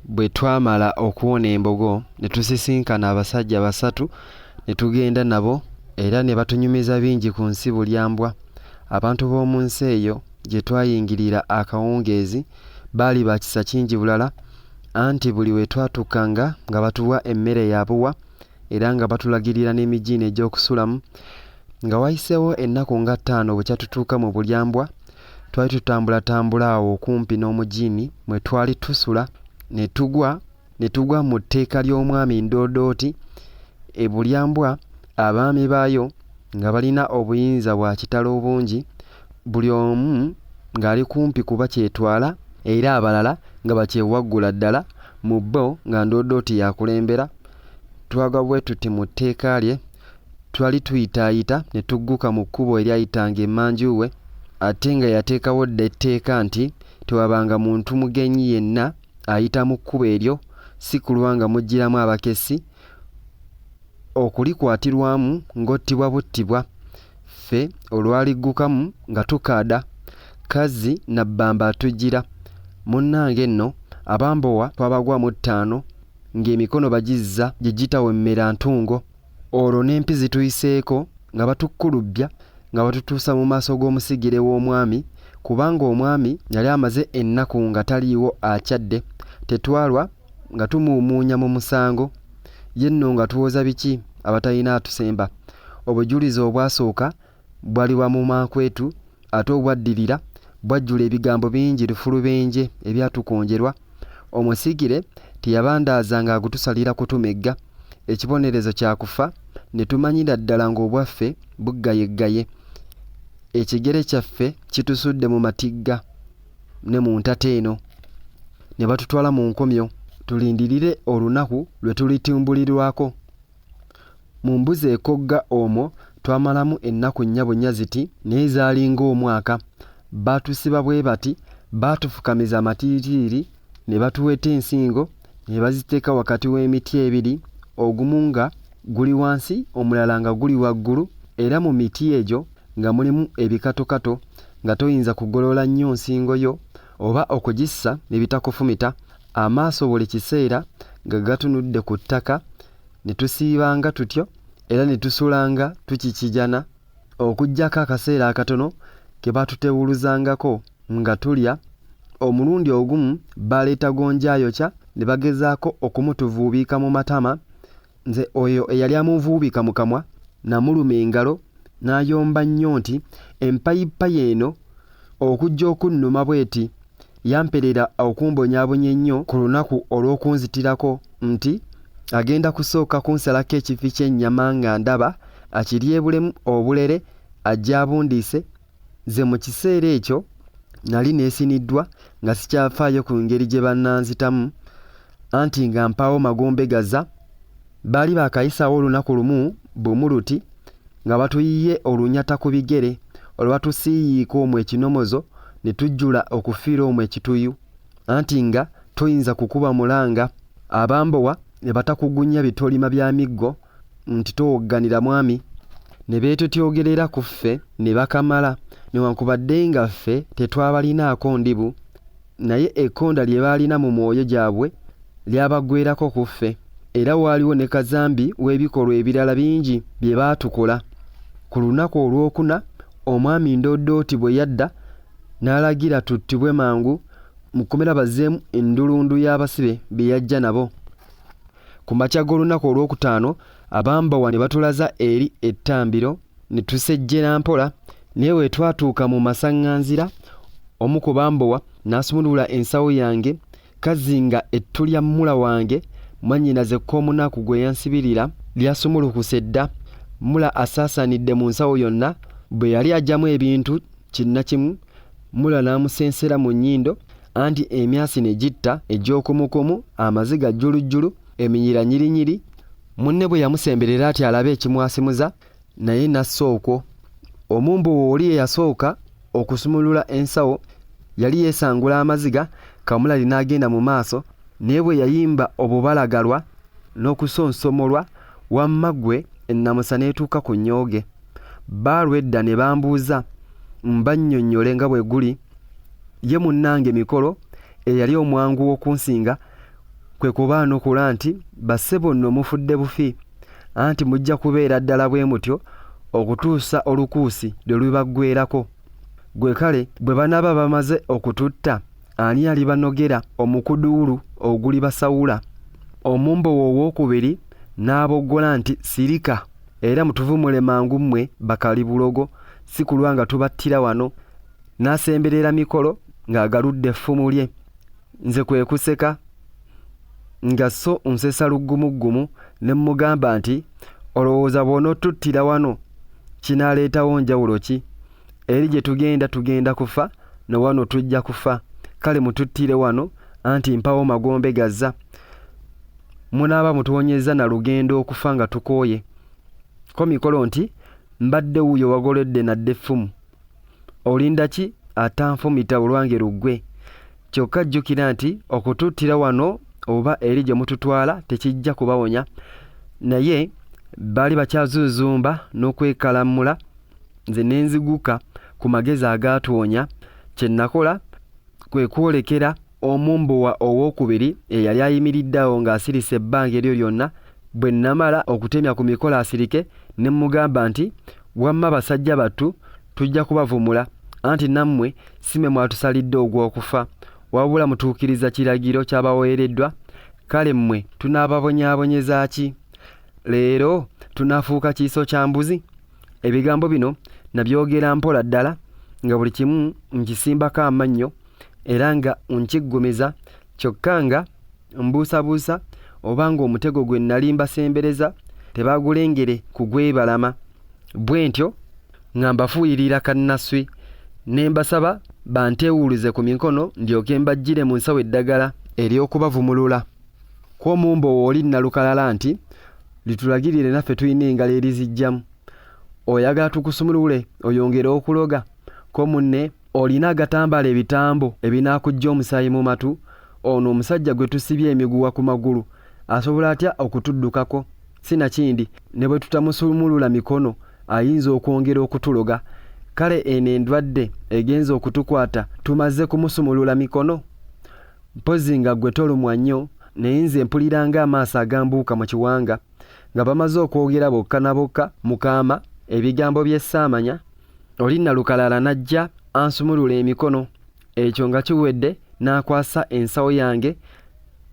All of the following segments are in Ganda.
Bwe twamala okuwona embogo ne tusisinkana abasajja basatu ne tugenda nabo era ne batunyumiza bingi ku nsi Bulyambwa. Abantu b'omu nsi eyo gye twayingirira akawungeezi baali ba kisa kingi bulala anti buli we twatuukanga nga batuwa emmere ya buwa era nga batulagirira n'emigiini egy'okusulamu. Nga wayiseewo ennaku nga ttaano bukya tutuuka mu Bulyambwa, twali tutambulatambula awo okumpi n'omugiini mwe twali tusula ne tugwa ne tugwa mu tteeka ly'omwami Ndoodooti. E Bulyambwa abaami baayo nga balina obuyinza bwa kitalo bungi, buli omu ng'ali kumpi kuba kyetwala era abalala nga bakyewaggula ddala, mu bo nga Ndoodooti y'akulembera. Twagwa bwe tuti mu tteeka lye. Twali tuyitaayita ne tugguka mu kkubo eryayitanga emmanju we, ate nga yateekawo dda etteeka nti tewabanga muntu mugenyi yenna ayita mu kkubo eryo si kulwa nga mujjiramu abakessi okulikwatirwamu ng'ottibwa buttibwa. Ffe olwaliggukamu nga tukaada, Kazzi Nabbamba atujjira. Munnange nno abambowa twabagwamu ttaano ng'emikono bagizza gye gitawemmera ntungo. Olwo n'empi zituyiseeko nga batukkulubbya nga batutuusa mu maaso g'omusigire w'omwami kubanga omwami yali amaze ennaku nga taliiwo akyadde. Tetwalwa nga tumuumuunya mu musango. Ye nno nga tuwoza biki abatalina atusemba? Obujulizi obwasooka bwali bwa mu mankwetu ate obwaddirira bwajjula ebigambo bingi lufulubenje ebyatukonjerwa. Omusigire teyabandaaza ng'agutusalira kutumegga. Ekibonerezo kya kufa ne tumanyira ddala ng'obwaffe buggayeggaye. Ekigere kyaffe kitusudde mu matigga ne mu ntata eno. Ne batutwala mu nkomyo tulindirire olunaku lwe tulitumbulirwako. Mu mbuzi ekogga omwo twamalamu ennaku nnya bunya ziti naye zaali ng'omwaka. Baatusiba bwe bati, baatufukamiza amatiitiiri ne batuweta ensingo ne baziteeka wakati w'emiti ebiri, ogumu nga guli wansi omulala nga guli waggulu era mu miti egyo nga mulimu ebikatokato nga toyinza kugolola nnyo nsingo yo oba okugissa ne bitakufumita. Amaaso buli kiseera nga gatunudde ku ttaka Ne tusiibanga tutyo era ne tusulanga tukikijana, okuggyako akaseera akatono ke baatutewuluzangako nga tulya. Omulundi ogumu baaleeta gonja ayokya ne bagezaako okumutuvuubiika mu matama. Nze oyo eyali amunvuubiika mu kamwa namuluma engalo n'ayomba nnyo nti, Empayippayi eno okujja okunnuma bw'eti! Yamperera okumbonyaabonya ennyo ku lunaku olw'okunzitirako nti agenda kusooka kunsalako ekifi ky'ennyama nga ndaba akiryebulemu obulere ajje abundiise. Nze mu kiseera ekyo nali neesiniddwa nga sikyafaayo ku ngeri gye bananzitamu anti nga mpaawo magombe gaza. Baali baakayisaawo olunaku lumu bumu luti nga batuyiye olunyata ku bigere olwo batusiiyiika omwo ekinomozo ne tujjula okufiira omwo ekituyu anti nga toyinza kukuba mulanga abambowa ne batakugunya bitolima bya miggo nti towogganira mwami ne beetotyogerera ku ffe ne bakamala newankubadde nga ffe tetwabalinaako ndibu naye ekkonda lye baalina mu mwoyo gyabwe lyabaggweerako ku ffe, era waaliwo ne kazambi w'ebikolwa ebirala bingi bye baatukola. Ku lunaku olwokuna, omwami Ndoodooti bwe yadda n'alagira tuttibwe mangu mu kkomera bazzeemu endulundu y'abasibe be yajja nabo. Ku makya g'olunaku olwokutaano, abambowa ne batulaza eri ettambiro ne tusejjera mpola naye bwe twatuuka mu masaŋŋanzira, omu ku bambowa n'asumulula ensawo yange Kazzi nga ettu lya mula wange mwannyinaze Koomunaku gwe yansibirira lyasumulukuse dda. Mula asaasaanidde mu nsawo yonna. Bwe yali aggyamu ebintu kinnakimu, mula n'amusensera mu nnyindo anti emyasi ne gitta egy'okumukumu, amaziga jjulujjulu, eminyira nyirinyiri. Munne bwe yamusemberera ati alabe ekimwasimuza, naye n'assa okwo. Omumbowa oli eyasooka okusumulula ensawo yali yeesangula amaziga, kamulali n'agenda mu maaso, naye bwe yayimba obubalagalwa n'okusonsomolwa, wamma ggwe ennamusa n'etuuka ku nnyooge. Baalwa edda ne bambuuza mbannyonnyole nga bwe guli. Ye munnange Mikolo eyali omwangu okunsinga, Kwe kubaanukula nti, Bassebo nno mufudde bufi, anti mujja kubeera ddala bwe mutyo okutuusa olukuusi lwe lubaggweerako. Ggwe kale bwe banaaba bamaze okututta ani alibanogera omukuduulu ogulibasawula? Omumbowa owookubiri n'aboggola nti, Sirika! Era mutuvumule mangu mmwe bakalibulogo si kulwa nga tubattira wano. N'asemberera Mikolo ng'agaludde effumu lye. Nze kwe kuseka nga sso nsesa luggumuggumu ne mmugamba nti, Olowooza bw'onootuttira wano kinaaleetawo njawulo ki? Eri gye tugenda tugenda kufa na wano tujja kufa, kale mututtire wano anti mpaawo magombe gazza. Munaaba mutuwonyezza na lugendo okufa nga tukooye. Ko Mikolo nti, Mbadde wuuyo wagoledde na dda effumu. Olinda ki atanfumita olwange luggwe? Kyokka jjukira nti okututtira wano oba eri gye mututwala tekijja kubawonya. Naye baali bakyazuuzumba n'okwekalammula nze ne nziguka ku magezi agaatuwonya. Kye nakola kwe kwolekera omumbowa owookubiri eyali ayimiridde awo ng'asirise ebbanga eryo lyonna. Bwe nnamala okutemya ku mikolo asirike ne mmugamba nti, Wamma basajja battu tujja kubavumula anti nammwe si mwe mwatusalidde ogw'okufa wabula mutuukiriza kiragiro kyabaweereddwa kale mmwe tunaababonyaabonyeza ki? Leero tunaafuuka kiiso kya mbuzi? Ebigambo bino nabyogera mpola ddala nga buli kimu nkisimbako amannyo era nga nkiggumiza kyokka nga mbuusabuusa oba ng'omutego gwe nnali mbasembereza tebaagulengere kugwebalama. Bwentyo nga mbafuuyirira kannaswi ne mbasaba banteewuluze ku mikono ndyoke mbaggyire mu nsawo eddagala ery'okubavumulula. Kwo omumbowa oli nnalukalala nti, Litulagirire naffe tulina engalo eriziggyamu. Oyagala tukusumulule oyongere okuloga? Ko munne, Olina agatambala ebitambo ebinaakuggya omusaayi mu matu? Ono omusajja gwe tusibye emiguwa ku magulu asobola atya okutuddukako? Sinakindi ne bwe tutamusumulula mikono ayinza okwongera okutuloga. Kale eno endwadde egenze okutukwata tumaze kumusumulula mikono? Mpozzi nga ggwe tolumwa nnyo naye nze mpulira ng'amaaso agambuuka mu kiwanga nga bamaze okwogera bokka na bokka mu kaama ebigambo bye ssaamanya. Oli nnalukalala n'ajja ansumulula emikono. Ekyo nga kiwedde n'akwasa ensawo yange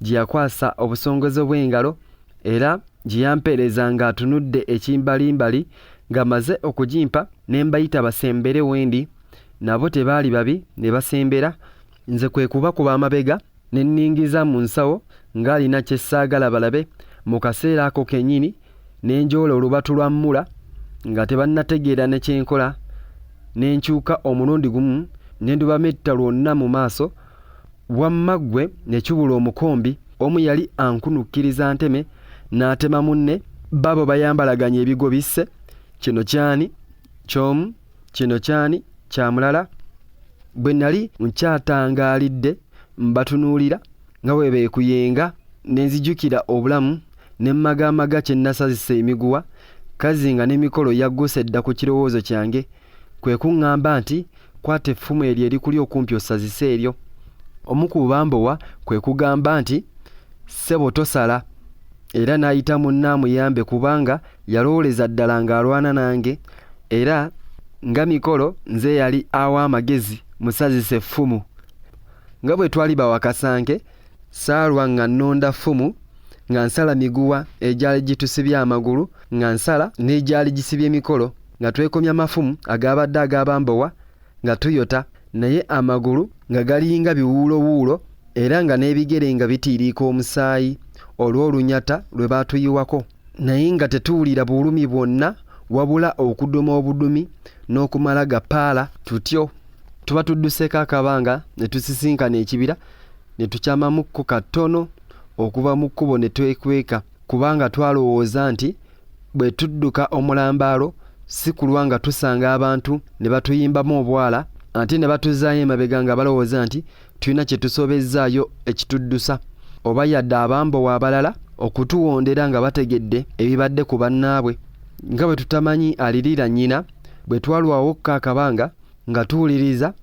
gye yakwasa obusongoze bw'engalo era gye yampeereza ng'atunudde ekimbalimbali. Ng'amaze okugimpa ne mbayita basembere we ndi. Nabo tebaali babi ne basembera. Nze kwe kubakuba amabega ne nningiza mu nsawo ng'alina kye ssaagala balabe. Mu kaseera ako kennyini ne njoola olubatu lwa Mula nga tebannategeera ne kye nkola ne nkyuka omulundi gumu ne ndubametta lwonna mu maaso. Wamma ggwe ne kibula omukombi. Omu yali ankunukkiriza nteme n'atema munne. Baabo bayambalaganye ebigwo bisse, kino ky'ani? Ky'omu, kino ky'ani? Kya mulala. Bwe nnali nkyatangaalidde mbatunuulira nga bwe beekuyenga ne nzijukira obulamu ne mmagaamaga kye nnasazisa emiguwa kazzi nga n'emikolo yagguse dda ku kirowoozo kyange kwe kuŋŋamba nti, Kwata effumu eryo erikuli okumpi osazise eryo. Omu ku bambowa kwe kugamba nti, Ssebo tosala era n'ayita munne amuyambe kubanga yalowooleza ddala ng'alwana nange era nga Mikolo nze eyali awa amagezi musazise effumu. Nga bwe twali bawakasanke, saalwa nga nnonda ffumu nga nsala miguwa egyali gitusibye amagulu nga nsala n'egyali gisibye Mikolo nga twekomya mafumu agaabadde ag'abambowa nga tuyota naye amagulu nga galinga biwuulowuulo era nga n'ebigere nga bitiiriika omusaayi olw'olunyata lwe baatuyiwako naye nga tetuwulira bulumi bwonna wabula okuduma obudumi n'okumala gapaala tutyo. Tuba tudduseeko akabanga ne tusisinkana ekibira ne tukyamamukko katono okuva mu kkubo ne twekweka kubanga twalowooza nti bwe tudduka omulambaalo si kulwa nga tusanga abantu ne batuyimbamu obwala ate ne batuzzaayo emabega nga balowooza nti tulina kye tusobezzaayo ekituddusa oba yadde abambowa abalala okutuwondera nga bategedde ebibadde ku bannaabwe nga bwe tutamanyi aliriira nnyina. Bwe twalwawokko akabanga nga tuwuliriza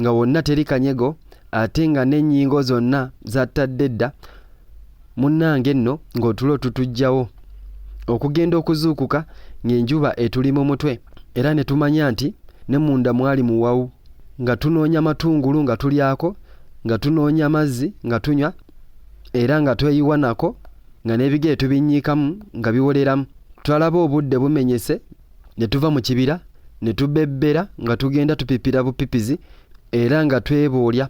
nga wonna teri kanyego ate nga n'ennyingo zonna zattadde dda. Munnange nno ng'otulo tutuggyawo. Okugenda okuzuukuka ng'enjuba etuli mu mutwe era ne tumanya nti ne munda mwali muwawu. Nga tunoonya matungulu nga tulyako, nga tunoonya mazzi nga tunywa era nga tweyiwa nako nga n'ebigere tubinnyikamu nga biwoleramu. Twalaba obudde bumenyese ne tuva mu kibira ne tubebbera nga tugenda tupipira bupipizi era nga tweboolya.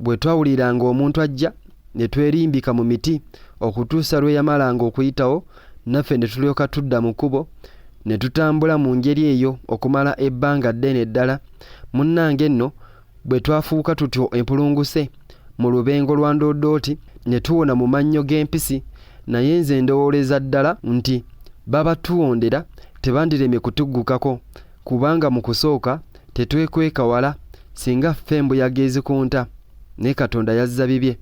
Bwe twawuliranga omuntu ajja ne twerimbika mu miti okutuusa lwe yamalanga okuyitawo naffe ne tulyoka tudda mu kkubo ne tutambula mu ngeri eyo okumala ebbanga ddene ddala. Munnange nno bwe twafuuka tutyo empulunguse mu lubengo lwa Ndoodooti ne tuwona mu mannyo g'empisi naye nze ndowooleza ddala nti babatuwondera tebandiremye kutuggukako kubanga mu kusooka tetwekweka wala singa ffe embuyaga ezikunta naye Katonda yazza bibye.